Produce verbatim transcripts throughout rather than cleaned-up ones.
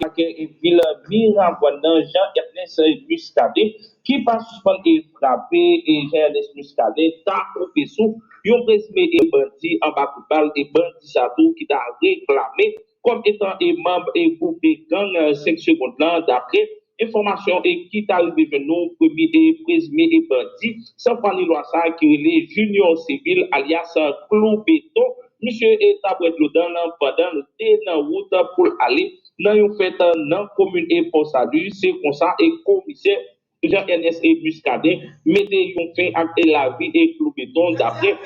ak e vil Miragwàn nan, Jean Ernest Muscadin, ki pa sispann e frape e Jean Ernest Muscadin ta koupe sou yon prezime e bandi anba kout bal e bandi sa tou ki ta reklame kòm etan e manm e gwoup e gang senk Segonn lan, daprè enfòmasyon e ki ta rive jwenn nou, premye e prezime e bandi san fwa ni lwa sa ki rele Junior Civil alyas Klou Beton, misye e ta bwè dlo dan l pandan l te nan wout pou l ale nan yon fèt nan komin e Pòsali. Se konsa e komisè Jean Ernest e Muscadin mete yon fen ak e lavi e Klou Beton, daprè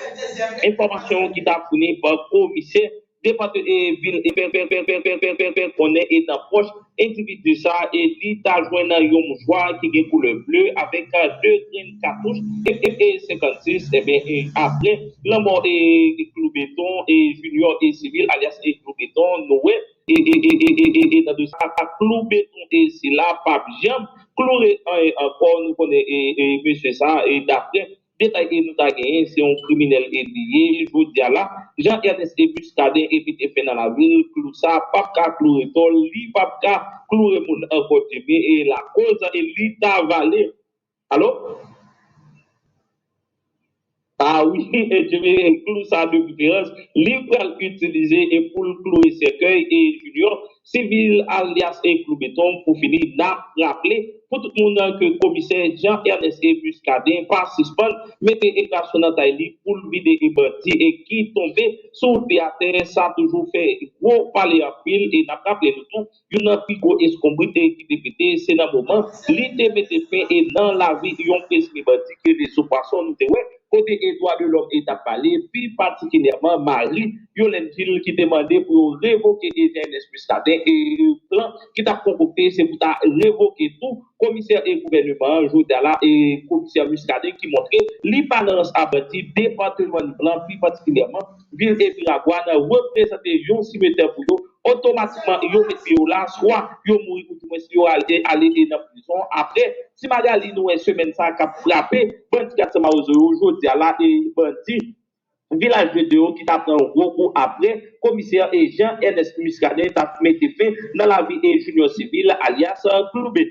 enfòmasyon ki ta founi pa komisè depatman e vil e fè fè fè fè fè fè fè fè konnen e nan pòch endividi sa e li ta jwenn yon mouchwa ki gen koulè ble avèk de grenn katouch e e e senkannsis. Ebyen e apre lanmò e Klou Beton e Junior e Civil alyas e Klou Beton, nou wè e e e e e e e nan dosye sa, Klou Beton e sila p ap janm kloure anyen ankò. Nou konnen e e mesye sa e daprè detay e nou ta genyen, se yon kriminèl e li ye. Jodi a la, Jean Ernest e Muscadin e mete fen nan lavi l, klou sa p ap ka kloure tò l, li p ap ka kloure moun ankò. Djemen e lakoz e li ta vale. Alo? Ah wi, e Djemen, klou sa de preferans li pral itilize e pou l kloure sèkèy e Junior Civil alyas e Klou Beton. Pou fini, n ap raple pou tout moun ke komisè Jean Ernest e Muscadin pa sispann mete e gason nan tay li pou l vide e bandi e ki tonbe sou wout li atè. Sa toujou fè gwo pale anpil e n ap raple nou tou, youn nan pi gwo eskonbrit ki te pete se nan moman li te mete fen e nan lavi yon prezime bandi ke Lezo Pwason, nou te wè kote e dwa de lòm e t ap pale, pi patikilyèman Marie Yolène Gilles, ki te mande pou yo revoke e Jean Ernest Muscadin e plan ki t ap konkokte se pou ta revoke tou komisè e gouvèneman an. Jodi a la e komisè Muscadin ki montre li pa nan rans a bandi depatman Nip lan, pi patikilyèman vil e Miragwàn, reprezante yon simetè pou yo, otomatikman yo met pye yo la, swa yo mouri oudimwens yo ale ale e nan prizon. Apre Ti Magali, nou wè semèn sa k ap frape bandi kat san mawozo yo, jodi a la e bandi Vilaj de Deyò ki ta pran yon gwo kou apre komisè e Jean Ernest Muscadin ta mete fen nan lavi e Junior Civil alyas Klou Beton.